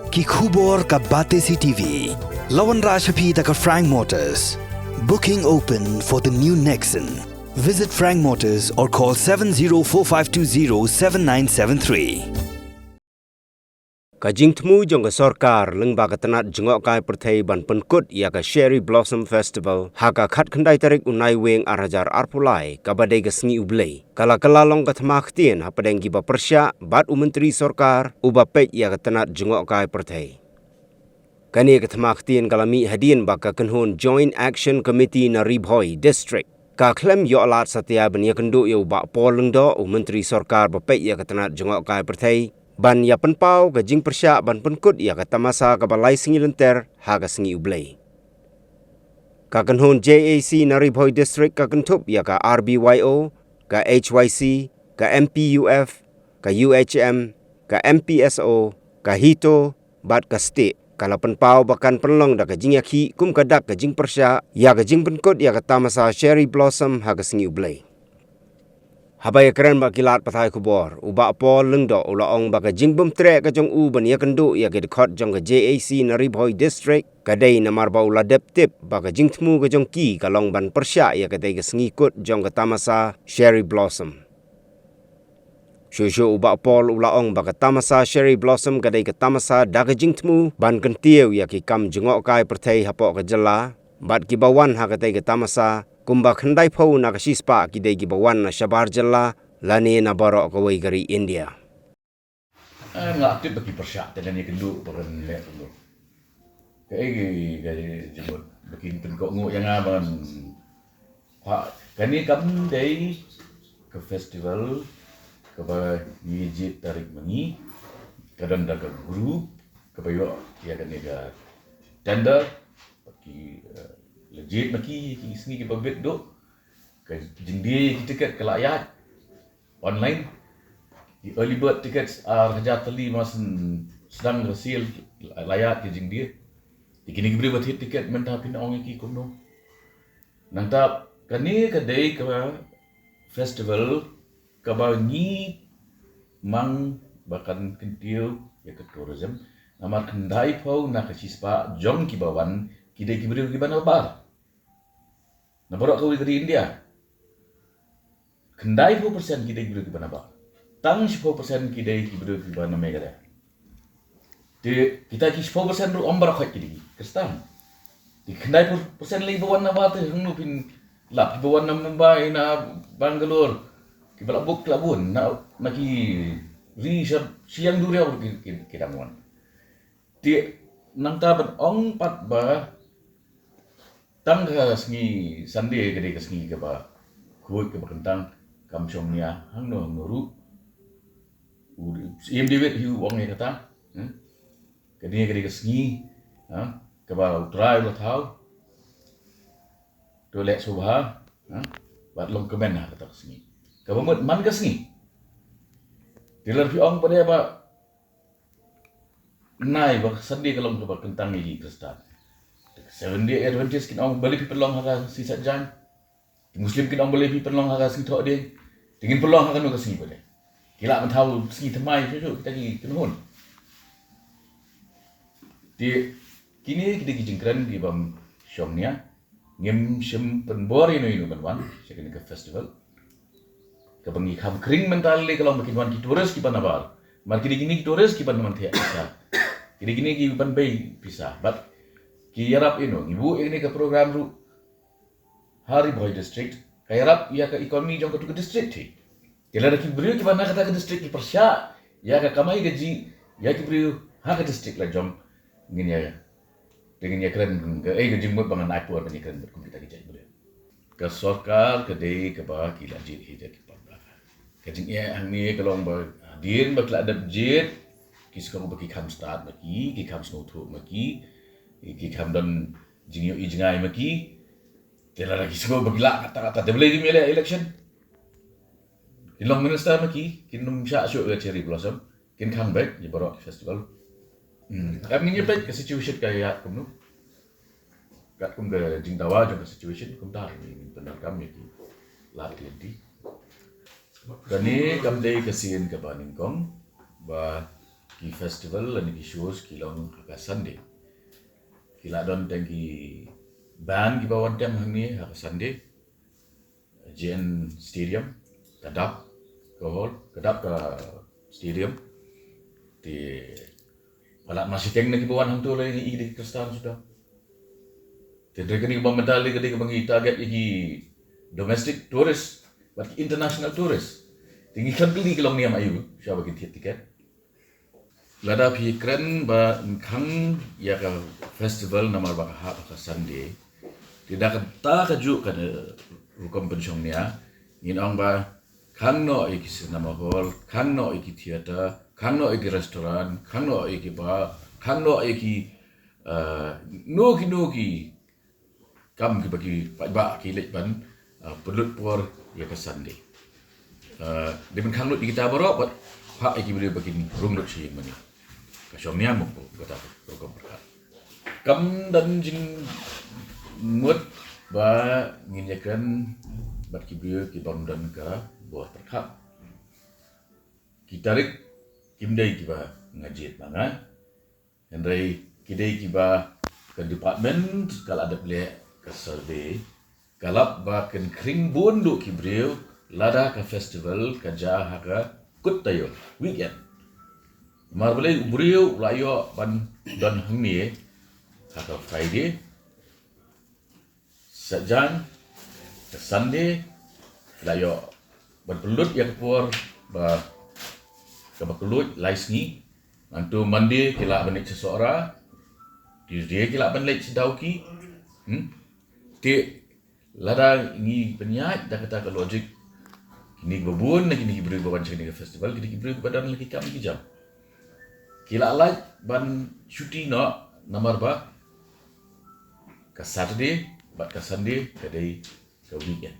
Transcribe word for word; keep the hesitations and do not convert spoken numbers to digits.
Ki khubor ka Batesi T V. La wanrah sha phi da ka Frank Motors. Booking open for the new Nexon. Visit Frank Motors or call seven zero four five two zero seven nine seven three. Ka jingthmu jong ka sorkar lyngba ka tnat jngohkai pyrthei ban pynkut ïa ka Cherry Blossom Festival ha ka khatkhyndai tarik u Naiwieng ar hajar arphew lai, kaba dei ka sngi U Blei, ka la kylla long ka thma ktien hapdeng kiba pyrshah bad u Myntri Sorkar uba peit ïa ka tnat jngohkai pyrthei. Kane ka thma ktien ka la mih hadien ba ka kynhun Joint Action Committee na Ri Bhoi District ka khlem ïoh lad satia ban ïakynduh ïa u Bah Paul Lyngdoh, u Myntri Sorkar ba peit ïa ka tnat jngohkai pyrthei, ban ïa pynpaw ka jingpyrshah ban pynkut ïa ka tamasa kaba lai sngi lynter ha ka sngi U Blei. Ka kynhun J A C na Ri Bhoi District ka kynthup ïa ka R B Y O, ka H Y C, ka M P U F, ka U H M, ka M P S O, ka HITO bad ka STIEH, ka la pynpaw ba kan pynlong da ka jingïakhih kum ka dak ka jingpyrshah ïa ka jingpynkut ïa ka tamasa Cherry Blossom ha ka sngi U Blei. Haba ïakren bad ki lad pathai khubor, u Bah Paul Lyngdoh u la ong ba ka jingbymtreh ka jong u ban ïakynduh ïa ki dkhot jong ka J A C na Ri Bhoi District ka dei namar ba u la dep tip ba ka jingthmu ka jong ki ka long ban pyrshah ïa katei ka sngi kut jong ka tamasa Cherry Blossom. Shuh shuh u Bah Paul u la ong ba ka tamasa Cherry Blossom ka dei ka tamasa da ka jingthmu ban kyntiew ïa ki kam jngohkai pyrthei hapoh ka jylla, bad kiba wan ha katei ka tamasa kumba khyndaiphew na ka shispah ki dei kiba wan na shabar jylla lane na baroh kawei ka ri India. Ah, nga tip ba ki pyrshah te, lane kynduh ba kan leh kynduh. Kaei ka jingmut ba kin pynkohnguh ïa nga ban, ha, kane kam dei ka festival kaba ngi jied tarik ma ngi, ka don da ka group kaba ïoh ïa kane ka tender, ba ki, eh, la jied ma ki, ki sngi kiba bit duh, ka jingdie ki tiket ka la ïaid online. Ki early bird tickets ar hajar tylli, ma sdang ka sale la ïaid ki jingdie. Te kine ki briew ba thied tiket mynta phin ong ïa ki kumno? Nangta kane ka dei ka festival kaba ngi mang ba kan kyntiew ïa ka tourism. Namar khyndaiphew na ka shispah jong kiba wan ki dei ki briew kiba nabar na baroh kawei ka ri India. Khyndaiphew percent ki dei ki briew kiba nabar. Tang shiphew percent ki dei ki briew kiba na Meghalaya. Te kita ki shiphew percent ruh ym baroh khoit ki dei ki Khristan. Te khyndaiphew percent lei ba wan nabar te hangno phin lap, ba wan na Mumbai, na Bangalore, kiba la buk la bun na, na ki ri sha, sha ïing duriaw ki, ki, ki dang wan. Te nangta ban ong pat ba tang ka sngi Sunday ka dei ka sngi kaba khuid kaba kyntang, kam shong nia hangno hangno ruh. U Syiem David hi u ong ïa kata, hmm? Ka dei, ka dei ka sngi, ha, kaba U Trai u la thaw, to leh sngewbha, ha, bad long kmen ha kata ka sngi. Kaba mut man ka sngi. Te lada phi ong pat ïa ba nai ba Sunday ka long kaba kyntang ïa ki Khristan. Te ka Seventh Day Adventist kin ong balei phi pynlong ha ka sngi Saitjaiñ. Ki Muslim kin ong balei phi pynlong ha ka sngi Thohdieng. Te ngin pynlong ha kano ka sngi pat de? Ki lah ban thaw sngi thymmai shuh shuh kita ki kynhun. Te kine ki dei ki jingkren ki bym shong nia. Ngim shym pynbor ïano ïano ban wan sha kane ka festival. Kaba ngi kham khring mynta lei ka long ba kin wan ki tourist kiba nabar. Namar ki dei kine ki tourist kiba na man thiah pisa. Ki dei kine kiban bei pisa. Bad ki ïarap ïano, ngi buh ïa kane ka program ruh ha Ri Bhoi District, ka ïarap ïa ka economy jong katu ka district hi. Te lada ki briew kiba na kata ka district ki pyrshah ïa ka kamai kajih ïa ki briew ha ka district la jong, ngin ïa, te ngin ïa kren, kaei ka jingmut ba ngan ai por ban ïa kren bad kum kita ki jait briew. Ka sorkar ka dei kaba ki la jied hi da ki parda. Ka jingeh hangne ka long ba hadien ba ki la dep jied, ki sngew ba ki kham stad ma ki, ki kham sngewthuh ma ki, ki kham don jingïohi jngai ma ki. Te lada ki sngew ba ki lah kata kata, te balei ym leh election? Kin long minister ma ki, kin ym shah shuh ïa Cherry Blossom, kin khang beit ïa baroh ki festival. Hmm. Em, ngin ïa peit ka situation ka ïaid kumno. Katkum ka jingdawa jong ka situation kumta ngin pyndonkam ïa ki lad ki lynti. Kane kam dei ka sien kaba nyngkong ba ki festival lane ki shows ki long ha ka Sunday. Ki la don tang ki band kiba wan tem hangne ha ka Sunday. J N Stadium, ka dap ka hall, ka dap ka stadium. Te palat ma shiteng na kiba wan hangto la ïa ki Khristan suda. Te dei kane kaba mynta lei ka dei kaba ngi target ïa ki domestic tourist bad ki international tourist. Te ngi khlem kylli ki long niam aïu sha ba kin thied tiket. Lada phi kren ba khang ïa ka festival namar ba ka hap ha ka Sunday. Te da kata kajuh ka rukom pynshong nia ngin ong ba khang noh ïa ki cinema hall, khang noh ïa ki theater, khang noh ïa ki restaurant, khang noh ïa ki bar, khang noh ïa ki, eh, no ki no ki kam kiba ki paidbah ki leit ban, eh, pynlut por ïa ka Sunday. Eh, dei ban khang lut ïa kita baroh bad phah ïa ki briew ba kin rung lut sha ïing mane. Ka shong nia mo ko kata ka rukom pyrkhat. Kam don jingmut ba ngin ïakren bad ki briew ki bym don ka bor pyrkhat. Ki tarik kim dei kiba nga jied ma nga. Hynrei ki dei kiba ka department ka la dep leh ka survey, ka lap ba kan khring bun duh ki briew lada ka festival ka jia ha ka kut taïew, weekend. Namar balei u briew u la ïoh ban don hangne ha ka Friday, Saitjaiñ, ka Sunday, la ïoh ban pynlut ïa ka por ba kaba kylluid lai sngi. Nangta Monday ki lah ban leit sha Sohra, Tuesday ki lah ban leit sha Dawki. Hmm? Te lada ngi pynïaid da kata ka logic, kine kiba bun na kine ki briew ba wan sha kane ka festival, kine ki briew kiba don la ki kam ki jam. Ki lah lait ban shuti noh namar ba ka Saturday bad ka Sunday ka dei ka weekend.